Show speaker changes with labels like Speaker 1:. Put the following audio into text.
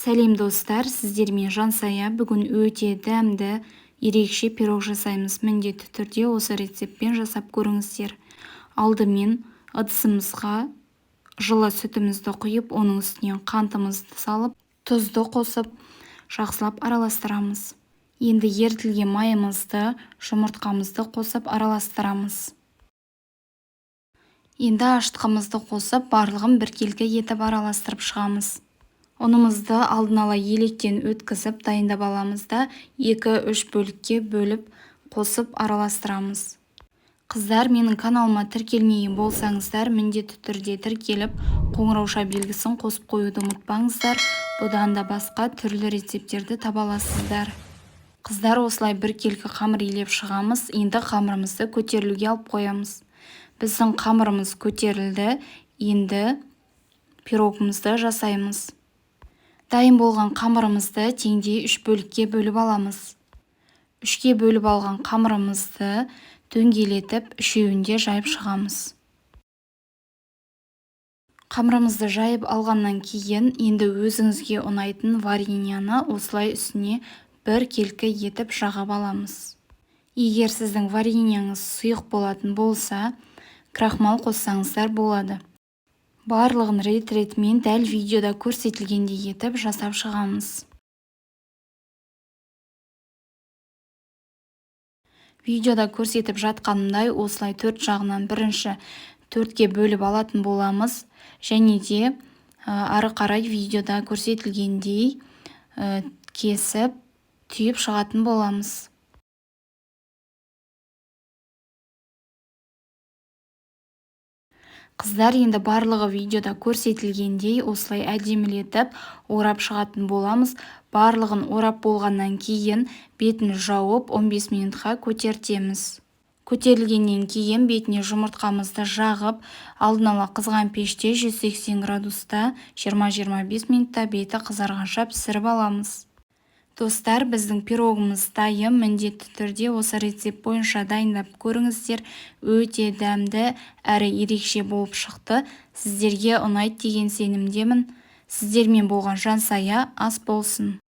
Speaker 1: Сәлем, достар! Сіздермен Жансая. Бүгін өте дәмді, ерекше пирог жасаймыз. Міндетті түрде осы рецептпен жасап көріңіздер. Алдымен ыдысымызға жылы сүтімізді құйып, оның үстіне қантымызды салып, тұзды қосып, жақсылап араластырамыз. Енді ерітілген майымызды, жұмыртқамызды қосып араластырамыз. Енді ашытқымызды қосып, барлығын біркелкі етіп араластырып шығамыз. Ұнымызды алдын ала електен өткізіп дайындап аламыз да, 2-3 бөлікке бөліп қосып араластырамыз. Қыздар, менің каналыма тіркелмеген болсаңыздар, міндетті түрде тіркеліп, қоңырауша белгісін қосып қоюды ұмытпаңыздар. Бұдан да басқа түрлі рецепттерді таба аласыздар. Қыздар, осылай біркелкі қамыр илеп шығамыз. Енді қамырымызды көтерілуге алып қоямыз. Біздің қамырымыз көтерілді. Енді пирогымызды жасаймыз. Дайын болған қамырымызды теңдей 3 бөлікке бөліп аламыз. 3-ке бөліп алған қамырымызды дөңгелетіп, үшеуінде жайып шығамыз. Қамырымызды жайып алғаннан кейін енді өзіңізге ұнайтын вареньяны осылай үстіне біркелкі етіп жағып аламыз. Егер сіздің вареньяңыз сұйық болатын болса, крахмал қоссаңыздар болады. Барлығын рет-ретімен дәл видеода көрсетілгендей етіп жасап шығамыз. Видеода көрсетіп жатқанымдай осылай төрт жағынан бірінші төртке бөліп алатын боламыз. Және де ары қарай видеода көрсетілгендей кесіп, түйіп шығатын боламыз. Қыздар, енді барлығы видеода көрсетілгендей осылай әдемілетіп орап шығатын боламыз. Барлығын орап болғаннан кейін бетін жауып 15 минутқа көтертеміз. Көтерілгеннен кейін бетіне жұмыртқамызды жағып, алдын ала қызған пеште 180 градуста 20-25 минутта беті қызарғанша пісіріп аламыз. Достар, біздің пирогымыз дайын. Міндетті түрде осы рецепт бойынша дайындап көріңіздер. Өте дәмді әрі ерекше болып шықты. Сіздерге ұнайды деген сенімдемін. Сіздермен болған Жансая, ас болсын.